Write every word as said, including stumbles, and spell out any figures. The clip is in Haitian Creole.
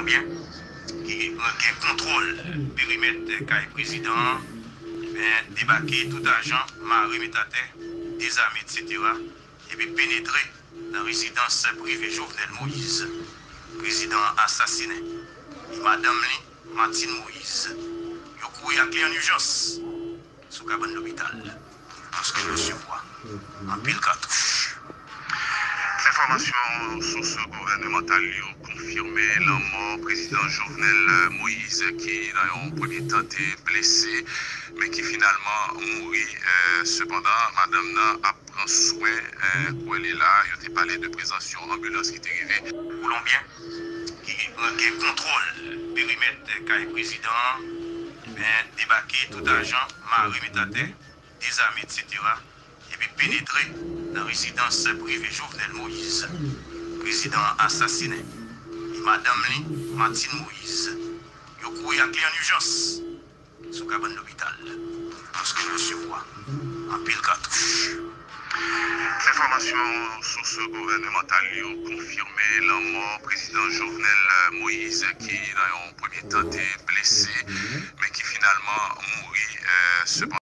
byen, ki gen kontwòl perimèt kay prezidan an, ben, debake tout ajan, mare, met atè, dezame, etsetera, epi penetre nan rezidans prive Jovenel Moïse, prezidan an asasinen, e madanm li, Martine Moïse. Yo kouri ak li an ijans sou kabann lopital, paske yo resevwa anpil katouch. Enfòmasyon sous gouvènemantal yo konfime lanmò prezidan Jovenel Moïse, ki nan yon premye tan te blese, men ki finalman mouri. Eh, sepandan, madanm nan ap pran swen, eh, kò li la. Yo te pale de prezans yon anbilans ki te rive. Kolonbyen, ki gen kontwòl perimèt kay prezidan an, ben, debake tout ajan, mare, met atè, dezame, etsetera, epi penetre nan rezidans prive Jovenel Moïse, prezidan an asasinen, e madanm li, Martine Moïse. Yo kouri ak li an ijans sou kabann lopital, paske yo resevwa anpil katouch. Enfòmasyon sous gouvènemantal yo konfime lanmò prezidan Jovenel Moïse, ki nan yon premye tan te blese, men ki finalman mouri. Eh, sepandan,